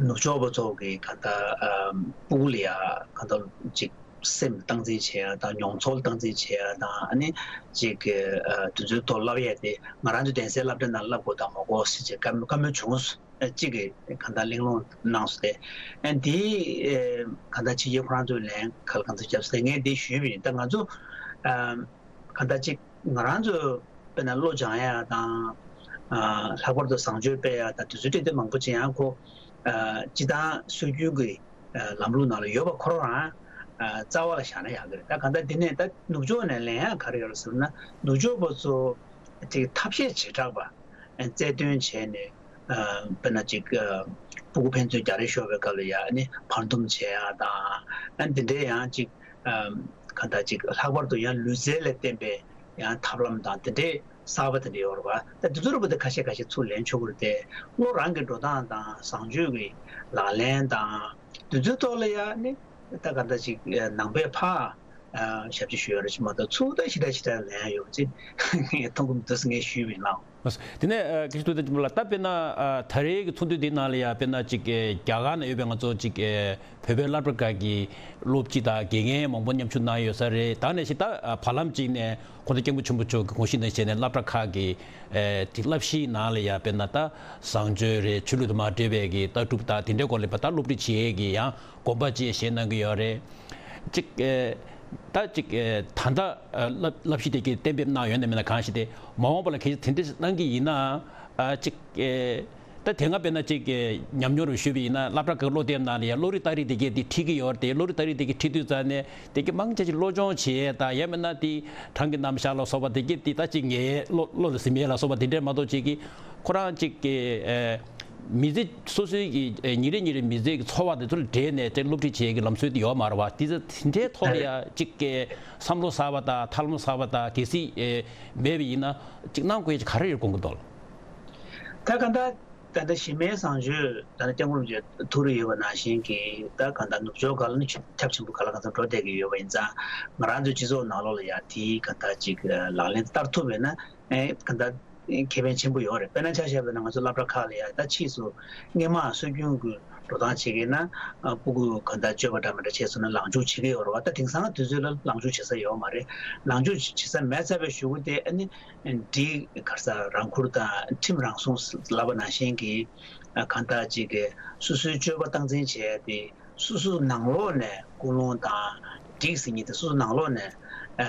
ནུབ་ཕྱོགས་པ་ཚོ་གི་གང་ལྟར་ཨམ། སྤུ་གུ་ལ་ཡ་གང་ལྟར་གཅིག་སེམས་སྟངས་འཛིན་བྱེད་ཡ་དང་མྱོང་ཚོར་སྟངས་འཛིན་བྱེད་ཡ་དང་། ཨ་ནི་གཅིག་གི་ཨ། དུས་ཚོད་ཐོག་བསླབ་ཡ་དེ་ང་རང་ཚོ་གདན་སའི་སློབ་གྲྭ་ནང་བསླབ་དགོས་དང་མ་དགོས་ཟེར་བྱས་བཀའ་མོལ་བྱུང་སོང་། གཅིག་གིས་གང་ལྟར་གླེང་སློང་གནང་སོང་སྟེ། ཨ། འདི་ཨེ། གང་ལྟར་ཕྱི་རྒྱལ་ཁོ་རང་ཚོས་ལན་ག་ལ་གང་འཚམ་བརྒྱབ་སོང་སྟེ། ངས་འདི་ཞུས་པ་ཡིན། ད་ང་ཚོ་ཨ། གང་ལྟར་གཅིག་ང་རང་ཚོ་དཔེར་ན་བློ་སྦྱང་ཡ་དང་། ཨ། ལྷག་པར་དུ་བཟང་སྤྱོད་སྤེལ་ཡ་དང་དེ་ཚོའི་གྲས་དེ་མང་པོ་ཅིག་ཡང་ཁོ་ཨ། སྤྱིར་བཏང་སྲོལ་རྒྱུན་གྱི་ཨ། ལམ་ལུགས་ནང་ལ་ཡོད་པ་ཁོ་རང་རང་ཨ། རྩ་བ་ལ་བཞག་ན་ཡག་གི་རེད། ད་གང་ལྟར་འདི་ནས་ད་ནུབ་ཕྱོགས་ནས་ལེན་ཡ་ག་རེ་ཡོད་རེད་ཟེར་ན། ནུབ་ཕྱོགས་པ་ཚོ་ཅིག་ཐབས་ཤེས་བྱེ་བྲག་པ། རྩལ་འདོན་བྱས་ནས། ཨ། དཔེར་ན་ཅིག་ཨ། སྤུ་གུ་ཕན་ཚུན་རྒྱག་རེས་ཤོར་བའི་སྐབས་ལ་ཡ་ཨ་ནི་བར་འདུམ་བྱེད་ཡ་དང་། ཨ། འདི་འདྲའི་ཡང་ཅིག་ཨ། གང་ལྟར་ཅིག་ལྷག་པར་དུ་ཡང་ལུས་རྩལ་ལ་བརྟེན་པའི་ཡང་ཐབས་ལམ་དང་དེ་འདྲའི་གསར་པ་དེ་འདྲ་ཡོད་རེད་པ། ད་དེ་ཚོ་རེད་པ། དེ་ཁ་ཤས་ཁ་ཤས་ཚུར་ལེན་ཆོག་གི་རེད་དེ། བློ་རང་གི་འགྲོ་སྟངས་དང་བཟང་སྤྱོད་ཀྱི་ལག་ལེན་དང་དེ་ཚོའི་ཐོག་ལ་ཡ་ཨ་ནི་ད་གང་ལྟར་ཅིག་ནང་པའི་ཕར། ཨ། ཞབས་ཕྱི་ཞུ་ཡ་རེད་ཅེས་མ་གཏོགས་ཚུར་ད་ཞེ་དྲག་ཞེ་དྲག་ལེན་ཡ་ཡོད་པ་ཅིག་ངས་མཐོང་གི་མི་འདུག་ཟེར་ངས་ཞུས་པ་ཡིན་ལགས། དེ་ནས་ཨ། དགེ་བཤེས་ཐུབ་བསྟན་ལགས། ད་དཔེར་ན་ཨ། ད་རེས་ཀྱི་ཚོགས་འདུ་འདིའི་ནང་ལ་ཡ་དཔེར་ན་ཅིག་ཨ། རྒྱ་གར་ནང་ཡོད་པའི་ང་ཚོ་ཅིག་ཨ། བོད་པའི་སློབ་གྲྭ་ཁག་གི་སློབ་སྤྱི་དང་དགེ་རྒན་མང་པོ་མཉམ་ཞུགས་གནང་ཡོད་ས་རེད། ད་ནས་ཤིག་ད་ཨ། བར་ལམ་ཅིག་ནས་གོང་ས་སྐྱབས་མགོན་ཆེན་པོ་མཆོག་གི་དགོངས་གཞི་ནང་བཞིན་ནས་སློབ་གྲྭ་ཁག་གི་ཨ། ཅིག་བསླབ་གཞིའི་ནང་ལ་ཡ་དཔེར་ན་ད་བཟང་སྤྱོད་རེད། ཆོས་ལུགས་དང་མ་འབྲེལ་བའི་གི་ལྟ་གྲུབ་དང་དེ་འདྲའི་སྐོར་ལ་ད་སློབ་ཁྲིད་བྱེད་ཡས་ཀྱི་ཡང་དགོངས་པ་ཅིག་བཞེས་གནང་གི་ཡོད་རེད། ཅིག་ཨེ། ད་ཅིག་ཨེ། ད་ལྟ་ཨ། བསླབ་བསླབ་གཞི་དེ་གའི་གཏན་འབེབས་གནང་ཡོད་ན་མེད་ན་གང་ཞིག་དེ་མ་འོངས་པ་ལ་གལ་སྲིད་དེ་འདྲ་ཞིག་གནང་གི་ཡིན་ན། ཨ། ཅིག་ཨེ། ད་དེ་སྔ་དཔེར་ན་ཅིག་ཨེ། ཉམས་མྱོང་རུ་ཞུས་པ་ཡིན་ན་སློབ་གྲྭ་ཁག་སློབ་དེབ་ནང་ལ་ཡང་བློ་རིག་རྟགས་རིགས་དེ་གའི་དེ་ཁྲིད་ཀྱི་ཡོད་རེད་དེ། བློ་རིག་རྟགས་རིགས་དེ་གའི་ཁྲིད་དུས་ཙང་ནས་དེ་གའི་མང་ཆེ་ཅིག་བློ་སྦྱོང་བྱེད་ཡས་དང་། ཡང་མིན་ན་དེ་གྲངས་ཀྱི་རྣམ་གཞག་ལ་སོགས་པ་དེ་གའི་དེ་ད་ཅིག་ངའི་བློ་བློ་ལ་ཟིན་ཡས་ལ་སོགས་པ་དེ་འདྲས་མ་གཏོགས་ཅིག་གི་ཁོ་རང་ཅིག་གི་ཨེ། མི་ཚེ་སོ་སོའི་གི་ཨེ། ཉིན་རེ་ཉིན་རེ་མི་ཚེ་གི་འཚོ་བ་དེ་ཚོ་ལ་འབྲེལ་ནས་དེ་སློབ་ཁྲིད་བྱེད་ཀྱི་ལམ་སྲོལ་དེ་ཡོད་མ་རེད་བ། དེ་ཚོ་དེ་འདྲའི་ཐོག་ལ་ཡ་ཅིག་གི་བསམ་བློ་གསར་བ་དང་ཐབས་ལམ་གསར་བ་དང་གལ་སྲིད་ཨེ། མེད་པ་ཡིན་ན་ཅིག་གནང་དགོས་ཀྱི་ག་རེ་ཡོད་དགོངས་ཀྱི་འདུག་ལགས། ད་ག་ད་ ད་ལྟ་གཞི་མེད་བཟང་སྤྱོད་ད་ལྟ་སྐྱབས་མགོན་རིན་པོ་ཆེ་ཐུགས་རེ་ཡོད་པ་ནང་བཞིན་གྱི་ད་གང་ལྟར་ནུབ་ཕྱོགས་སྒང་ལ་ནི་ཁྱབ་ཆེན་པོ་གང་ལ་གང་འཚམ་འགྲོ་བསྡད་ཀྱི་ཡོད་པ་ཡིན་ཙང་། ང་རང་ཚོའི་སྤྱི་ཚོགས་ནང་ལོགས་ལ་ཡང་དེའི་གང་ལྟར་ཅིག་ལག་ལེན་བསྟར་ཐུབ་པ་ཡིན་ན་ཨེ་གང་ལྟར་ཁེ་ཕན་ཆེན་པོ་ཡོད་རེད། དཔེར་ན་ཆ་བཞག་པ་ཡིན་ན་ང་ཚོ་སློབ་གྲྭ་ཁག་ལ་ཡང་ད་ཕྱིས་སུ་སྔོན་མ་སྲོལ་རྒྱུན་གྱི་འགྲོ་སྟངས་བྱེད་ཀྱི་ཡིན་ན་ཨ་སྤུ་གུ་གང་ལྟར་སྤྱོད་པ་འདྲ་མི་འདྲ་བྱས་སོང་ན་ལངས་ཕྱོགས་བྱེད་ཀྱི་ཡོད་རེད་བ། ད་དེང་སང་དུས་ཚོད་ལ་ལངས་ཕྱོགས་བྱེད་ས་ཡོད་མ་རེད། ལངས་ཕྱོགས་བྱེད་ས་མེད་ཚར་བའི་གཞུག་གུ་དེ་ཨ་ནི། སྒྲིག་ག་རེ་ཟ་རང་ཁུར་དང་ཁྲིམས་རང་སྲུང་ལབ་པ་ནང་བཞིན་གྱི་ཨ་གང་ལྟར་ཅིག་གི་སོ་སོའི་སྤྱོད་པ་སྟངས་འཛིན་བྱས་ཏེ་སོ་སོའི་ནང་ལོགས་ནས་ཀུན་སློང་དང་སྒྲིག་ཟེར་མཁན་དེ་སོ་སོའི་ནང་ལོགས་ནས་ཨ་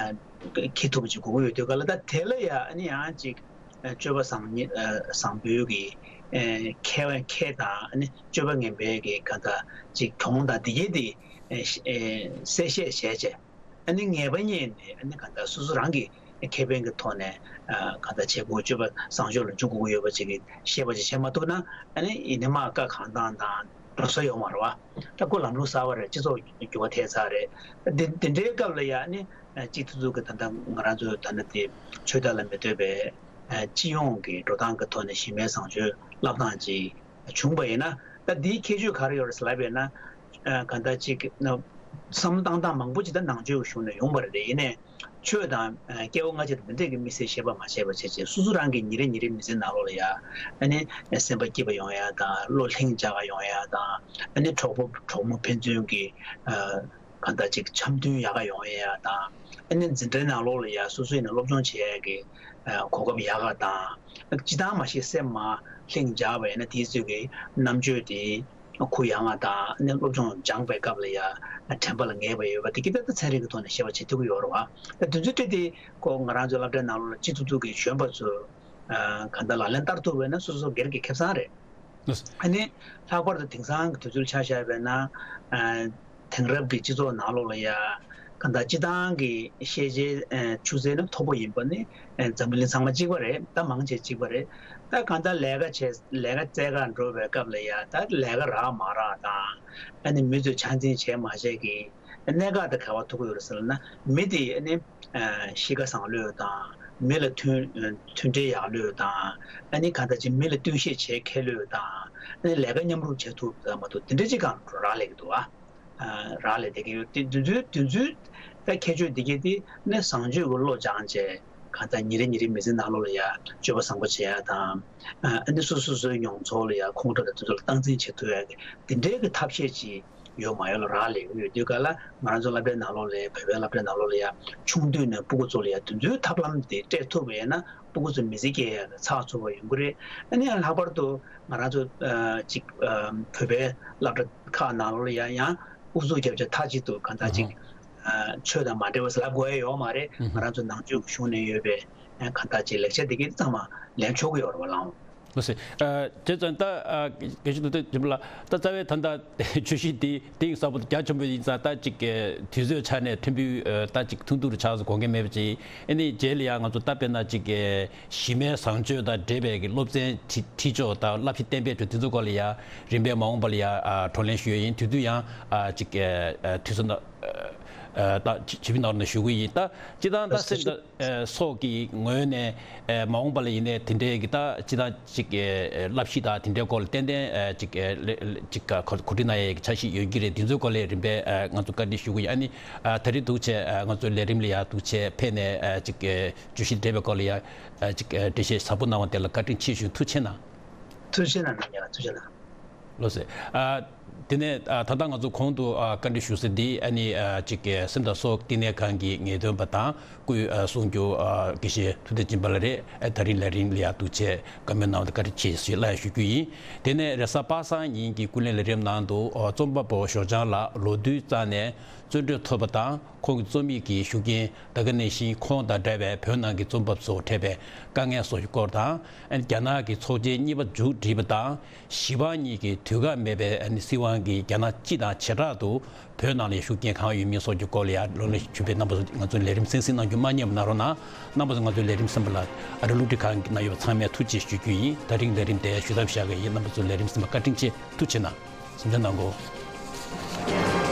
འཁྱེར་ཐུབ་པ་ཅིག་དགོས་ཀྱི་ཡོད་དུས་ག་ལ། ད་དེ་ལ་ཡང་ཨ་ནི་ཡང་ཅིག་ཨ་སྤྱོད་པ་བཟང་ཉེ་ཨ་བཟང་པོའི་གི་ཨ་ཁེ་ཁེ་དང་ཨ་ནི་སྤྱོད་པ་ངན་པའི་གི་གང་ལྟར་ཅིག་གྱོང་དང་དེ་གྱད་དེ་ཨ་ཨ་གསལ་བཤད་བྱས་བྱས། ཨ་ནི་ངེས་པ་རྙེད་ནས་ཨ་ནི་གང་ལྟར་སོ་སོ་རང་གི་ཁེ་ཕན་གྱི་ཐོག་ནས་ཨ་གང་ལྟར་བྱེད་དགོས། སྤྱོད་པ་བཟང་ཕྱོགས་ལ་འཇུག་དགོས་ཀྱི་ཡོད་པ་ཅིག་གི་ཤེས་པ་ཅིག་བྱེད་མ་ཐུབ་ན་ཨ་ནི་ཡིན་ནའི་མ་བཀའ་གང་བཏང་བཏང་འགྲོ་ས་ཡོད་མ་རེད་བ། ད་ཁོ་ལམ་ལུགས་གསར་བ་རེད། སྤྱི་ཚོགས་འགྱུར་བ་ཐེབས་ཚར་རེད། དེ་དེ་འདྲའི་སྐབས་ལ་ཡ་ཨ་ནི་སྤྱི་འཐུས་ཚོ་གི་ད་ལྟ་ང་རང་ཚོའི་ད་ལྟ་དེ་ཆོས་དད་ལ་མི་ལྟོས་པའི་ཨ་སྤྱི་ཡོངས་ཀྱི་འགྲོ་སྟངས་ཀྱི་ཐོག་ནས་གཞི་མེད་བཟང་སྤྱོད་བསླབ་སྟངས་ཅིག་བྱུང་བ་ཡིན་ན། ད་འདིའི་ཁྱད་ཆོས་ག་རེ་ཡོད་རེད་ཟེར་ལབ་པ་ཡིན་ན། ཨ་གང་ལྟར་ཅིག་ན་བསམ་བློ་བཏང་སྟངས་མང་པོ་ཅིག་ད་ནང་ཆོས་ཀྱི་གཞུང་ནས་ཡོང་བ་རེད། ཡིན་ནའི་ཆོས་དང་ཨ་སྐྱེ་བོ་སྔ་ཕྱི་དང་འདི་འདྲས་ཀྱི་དམིགས་བསལ་ཤེས་པ་མ་བྱས་པ་བྱས་བྱས་སོ་སོ་རང་གི་ཉིན་རེ་ཉིན་རེའི་མི་ཚེའི་ནང་ལོགས་ལ་ཡ་ཨ་ནི་སེམས་པ་སྐྱིད་པ་ཡོང་ཡ་དང་བློ་ལྷིང་འཇགས་ཡོང་ཡ་དང་ཨ་ནི་གྲོགས་པོ་གྲོགས་མོ་ཕན་ཚུན་གྱི་ཨ་གང་ལྟར་ཅིག་འཆམ་མཐུན་ཡག་ག་ཡོང་ཡ་དང་། ཨ་ནི་འཛིན་གྲྭའི་ནང་ལོགས་ལ་ཡ་སོ་སོ་ཡིན་ན་སློབ་སྦྱོང་བྱེད་ཡ་གི་ཨ་གོ་སྐབས་ཡག་ག་དང་། སྤྱིར་བཏང་མ་གཞི་སེམས་མ་ལྷིང་འཇགས་པ་ཡིན་ན་དེའི་ཚོད་ཀྱི་རྣམ་དཔྱོད་དེ་གུ་ཡངས་པ་དང་། ཨ་ནི་སློབ་སྦྱོང་སྦྱངས་པའི་སྐབས་ལ་ཡ་དྲན་པ་ལ་ངེས་པ་ཡོད་པ་དེ་གི་ད་ལྟ་ཚན་རིག་གི་ཐོག་ནས་ཤེས་པ་བྱེད་ཐུབ་ཀྱི་ཡོད་རེད་བ། ད་དེ་ཚོའི་གྲས་དེ་ཁོ་ང་རང་ཚོའི་སློབ་གྲྭའི་ནང་ལོགས་ལ་སྤྱི་འཐུས་ཚོ་གི་གཞོན་པ་ཚོས་ཨ་གང་ལྟར་ལག་ལེན་བསྟར་ཐུབ་པ་ཡིན་ན་སོ་སོ་སྒེར་གྱི་ཁེ་བཟང་རེད། ཨ་ནི་ལྷག་པར་དུ་དེང་སང་གི་དུས་ཚོད་ཆ་བཞག་པ་ཡིན་ན། ཨ་དེང་རབས་ཀྱི་སྤྱི་ཚོགས་ནང་ལོགས་ལ་ཡ་གང་ལྟར་སྤྱིར་བཏང་གི་ཤེས་བྱའི་ཨ་ཆུ་ཚད་ནི་མཐོ་པོ་ཡིན་པ་ནི་ཨ་འཛམ་བུ་གླིང་ཚང་མ་གཅིག་པ་རེད། ད་མང་ཆེ་གཅིག་པ་རེད། ད་གང་ལྟར་ལས་ཀ་བྱེད་ལས་ཀ་བཙལ་ག་འགྲོ་བའི་སྐབས་ལ་ཡ་ད་ལས་ཀ་རག་མ་རག་དང་། ཨ་ནི་མི་ཚོས་ཆ་འཛིན་བྱས་མ་བྱས་ཀྱི་གནད་འགག་དེ་ག་པར་ཐུག་གི་ཡོད་རེད་ཟེར་ན། མི་དེ་ཨ་ནི་ཨ་གཤིས་ཀ་བཟང་ལོས་དང་། མི་ལ་མཐུན་མཐུན་སྒྲིལ་ཡག་ལོས་དང་། ཨ་ནི་གང་ལྟར་ཅིག་མི་ལ་བསྟུན་ཤེས་བྱེད་མཁས་ལོས་དང་། ཨ་ནི་ལས་ཀ་མཉམ་རུབ་བྱེད་ཐུབ་ཙམ་མ་གཏོགས་དེ་འདྲ་ཅིག་གང་རག་ལས་ཀྱི་འདུག་ཨ། ཨ་རག་ལས་བསྡད་ཀྱི་ཡོད་དེ། དེ་ཚོའི་དེ་ཚོའི་ད་ཁྱད་ཆོས་འདི་གས་དེ་ནི་བཟང་སྤྱོད་ཀྱི་བློ་སྦྱངས་བྱས་གང་ལྟར་ཉིན་རེ་ཉིན་རེ་མི་ཚེ་ནང་ལོགས་ལ་ཡ་སྤྱོད་པ་བཟང་པོ་བྱེད་ཡ་དང་། ཨ་ནི་སོ་སོ་སོའི་མྱོང་ཚོར་ལ་ཡ་ཁོང་ཁྲོ་དང་དེ་ཚོ་ལ་སྟངས་འཛིན་བྱེད་ཐུབ་ཡ་གི་དེ་འདྲའི་གི་ཐབས་ཤེས་ཅིག་ཡོད་མ་ཡོད་ལ་རག་ལས་ཀྱི་ཡོད་དུས་ག་ལ། ང་རང་ཚོ་སློབ་གྲྭའི་ནང་ལོགས་ལ་ཡ་བོད་པའི་སློབ་གྲྭའི་ནང་ལོགས་ལ་ཡ་ཆུང་དུས་ནས་སྤུ་གུ་ཚོ་ལ་ཡ་དེ་ཚོའི་ཐབས་ལམ་དེ་སྤྲད་ཐུབ་པ་ཡིན་ན་སྤུ་གུ་ཚོ་མི་ཚེ་སྐྱེལ་ཡ་གི་ཚགས་ཚུད་པ་ཡོང་གི་རེད། ཨ་ནི་ཡང་ལྷག་པར་དུ་ང་རང་ཚོ་ཨ་ཅིག་ཨ་བོད་པའི་སློབ་གྲྭ་ཁག་ནང་ལོགས་ལ་ཡ་ཡང་ཨུ་ཚུགས་རྒྱབ་བྱས་མཐའ་གཅིག་ཏུ་གང་ལྟར་ཅིག་ཨ་ཆོས་དང་མ་འབྲེལ་བ་ཟེར་ལབ་དགོས་ཡ་ཡོད་མ་རེད། ང་རང་ཚོ་ནང་ཆོས་ཀྱི་གཞུང་ནས་ཡོད་པའི་ཨ་གང་ལྟར་ཅིག་ལེགས་ཆ་དེ་གས་ཚང་མ་ལེན་ཆོག་གི་ཡོད་རེད་བ་ལགས། ལགས་སེ། ཨ་བྱས་ཙང་ད་ཨ་དགེ་བཤེས་རྡོ་རྗེ་ལགས། ད་རྩ་བའི་ད་ལྟ་བརྗོད་གཞི་འདི་གཏིང་ཟབ་པོ་རྒྱ་ཆེན་པོ་ཡིན་ཙང་ད་ཅིག་གི་དུས་ཚོད་ཆ་ནས་ཕྲན་བུ་ཨ་ད་ཅིག་ཐུང་ཐུང་རུ་ཆགས་སོང་། དགོངས་འགལ་མེད་པ་ཅིག་ཨ་ནི་རྗེས་ལ་ཡང་ང་ཚོ་ད་དཔེར་ན་ཅིག་གི་གཞི་མེད་བཟང་སྤྱོད་དང་འབྲེལ་བའི་གི་སློབ་ཚན་ཁྲིད་ཁྲིད་ཕྱོགས་དང་བསླབ་གཞི་གཏན་འབེབས་ཁྲོད་དེ་ཚོ་སྐོར་ལ་ཡང་རིམ་པས་མ་འོངས་པ་ལ་ཡང་ཨ་བགྲོ་གླེང་ཞུ་ཡ་ཡིན། དུས་ཚོད་ཡང་ཨ་ཅིག་ཨ་དུས་ཚོད་ནང་ཨ་ད་ཇི་ཇི་བི་ནང་ལ་ཞུ་གི་ཡིན། ད་སྤྱིར་བཏང་ད་སེམས་ད་ཨ་སོགས་ཀྱི་ངོས་ནས་ཨ་མ་འོངས་པ་ལ་ཡིན་ནའི་དེ་འདྲའི་གི་ད་སྤྱིར་བཏང་ཅིག་ཨ་བསླབ་གཞི་དང་དེ་འདྲའི་སྐོར་ལ་ཏན་ཏན་ཨ་ཅིག་ཨ་ལེ་ལེ་ཅིག་ག་གོ་གོ་སྒྲིག་གནང་ཡའི་འཆར་གཞི་ཡོད་ཀྱི་རེད། དེ་ཚོའི་སྐོར་ལ་རིམ་པས་ཨ་ང་ཚོ་བཀའ་འདྲི་ཞུ་གི་ཡིན། ཨ་ནི་ཨ་ད་རེས་འདུག་བྱས་ཨ་ང་ཚོའི་ལས་རིམ་ལ་ཡ་འདུག་བྱས་ཕེབས་ནས་ཨ་ཅིག་ཨ་བརྗོད་གཞི་འབྲེལ་བའི་སྐོར་ལ་ཡ་ཨ་ཅིག་ཨ་འགྲེལ་བཤད་ཟབ་པོ་གནང་བ་དེ་ལ་བཀའ་དྲིན་ཆེ་ཞུ། ཐུགས་རྗེ་གནང་། ཐུགས་རྗེ་གནང་། ཡ་ཐུགས་རྗེ་གནང་། ལགས་སེ། ཨ་དེ་ནས་ཨ་ད་ལྟ་ང་ཚོ་གོང་དུ་ཨ་བཀའ་འདྲི་ཞུ་ས་འདི་ཨ་ནི་ཨ་ཅིག་གི་སེམས་དང་སྲོག་བསྟི་གནས་ཁང་གི་ངེས་སྟོན་པ་དང་སྐུའི་ཨ་གསུང་སྒྱུར་ཨ་དགེ་བཤེས་ཐུབ་བསྟན་སྦྱིན་པ་ལགས་རེད། ཨ་ད་རིང་ལས་རིམ་ལ་ཡ་འདུག་བྱས་བཀའ་མོལ་གནང་བ་དེ་བཀའ་དྲིན་ཆེ་ཞེས་སླར་ཡང་ཞུ་རྒྱུ་ཡིན། དེ་ནས་རེས་གཟའ་པ་སངས་ཉིན་གྱི་སྐུ་ལས་ལས་རིམ་ནང་དུ་ཨ་རྩོམ་པ་པོ་ཞོ་ལྗང་ལགས་ལོ་དུས་རྩ་ནས་བརྩོན་འགྲུས་ཐོབ་པ་དང་། ཁོང་གི་རྩོམ་ཡིག་གི་ཤུགས་རྐྱེན། ད་ག་ནང་བཞིན་ཁོང་དང་འདྲ་བའི་བོད་ནང་གི་རྩོམ་པ་པོ་ཚོར་འཕྲད་པའི་དཀའ་ངལ་སོགས་ཀྱི་སྐོར་དང་། རྒྱ་ནག་གི་ཚོགས་ཆེན་གཉིས་པ་མཇུག་བསྒྲིལ་བ་དང་། ཞི་བ་གཉིས་ཀྱི་དུས་བཀག་མེད་པའི་སྲིད་དབང་གིས་རྒྱ་ནག་སྤྱི་དང་བྱེ་བྲག་ཏུ་བོད་ནང་ལ་ཤུགས་རྐྱེན་གང་ཡོད་མིན་སོགས་ཀྱི་སྐོར་ལ་ཡང་གླེང་སློང་ཞུས་པས། རྣམ་པ་ཚོ་ང་ཚོའི་ལས་རིམ་གསན་གཟིགས་གནང་རྒྱུ་མ་བསྙེལ་བ་གནང་རོགས་གནང་། རྣམ་པ་ཚོ་ང་ཚོའི་ལས་རིམ་གསན་པ་ལ་ཨ་རི་རླུང་འཕྲིན་ཁང་གི་ནང་ཡོད་པ་ཚང་མས་ཐུགས་རྗེ་ཆེ་ཞུ་རྒྱུ་ཡིན། ད་རིང་ལས་རིམ་དེ་ཞུ་དམ་བཞག་གི་ཡིན། རྣམ་པ་ཚོ་ལས་རིམ་གསན་པ་བཀའ་དྲིན་ཆེ། ཐུགས་རྗེ་གནང་། གཟིམ་འཇགས་གནང་གོ།